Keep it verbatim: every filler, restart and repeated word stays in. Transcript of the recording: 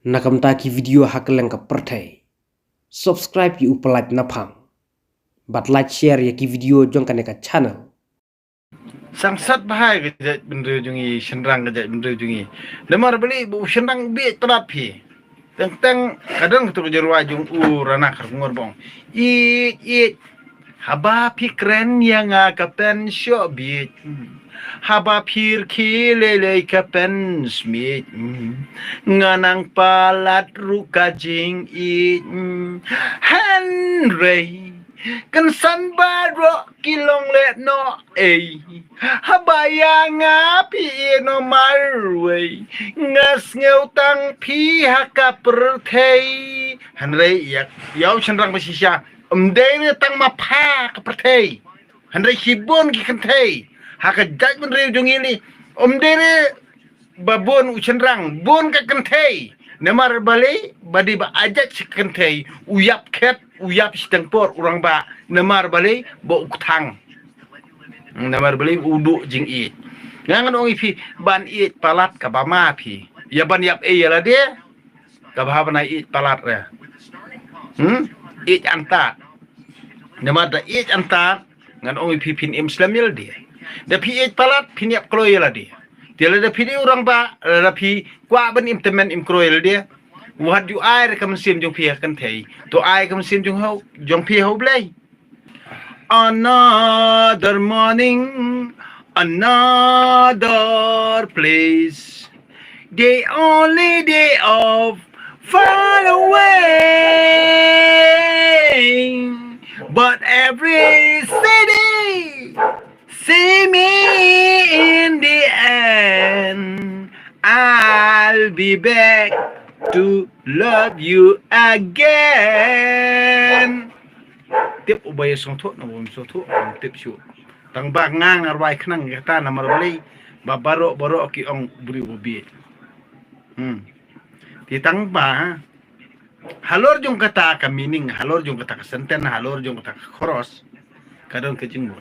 Na ka bynta ki video ha kylleng ka pyrthei. Subscribe ïa u Palat Naphang. Bad like, share ïa ki video jong kane ka channel. Sangsat bha ïa ka jaitbynriew jong ngi, shynrang ka jaitbynriew jong ngi. Namar balei ba u shynrang bieit palat phi. Teng teng ka don kato ka jingrwai jong u Rana Kharkongor ba ong, ïeit ïeit, haba phi kren ïa nga ka pen shoh bieit. Haba phi rkhie lei lei ka pen smiej. Nga nang palat ruh ka jingïeit. Hynrei kynsan baroh ki long lehnoh ei. Haba ïa nga phi ïehnoh marwei. Nga sngew tang phi ha ka pyrthei. Hynrei ïa, ïa u shynrang ba shisha, ym dei re tang ma pha ka pyrthei. Hynrei shibun ki kynthei ha ka jaitbynriew jong ngi. Ym dei re ba bun u shynrang, bun ka kynthei. Namar balei? Ba dei ba ajat shi kynthei u ïap khet, u ïap shiteng por u rangbah. Namar balei? Ba u kthang. Namar balei? U duh jingïeit. Nga ngan ong ïa phi, ban ïeit palat kaba ma phi. Ïa ban ïap ei ïa lade, kaba ha ban ïeit palat re. Hmm? Ïeit antad. Namar da ïeit antad, ngan ong ïa phi, phin im slem ïa lade. Da phi ïeit palat phin ïap kloi ïa lade. Te lada phi dei u rangbah, lada phi kwah ban im tymmen im kloi ïa lade, wat ju ai re ka mynsiem jong phi ha kynthei. To ai ka mynsiem jong ha u, jong phi ha U Blei. Another morning, another place. The only day of far away. But every city see me in the end. I'll be back to love you again. Tip uba ïa sngewthuh na bym sngewthuh, tip shuh. Tang ba nga nga rwai khnang kata namar balei ba baroh baroh ki ong briew ba bieit. Hmm. Te tang ba halor jong kata ka meaning, halor jong kata ka sentence, halor jong kata ka chorus, ka don ka jingmut.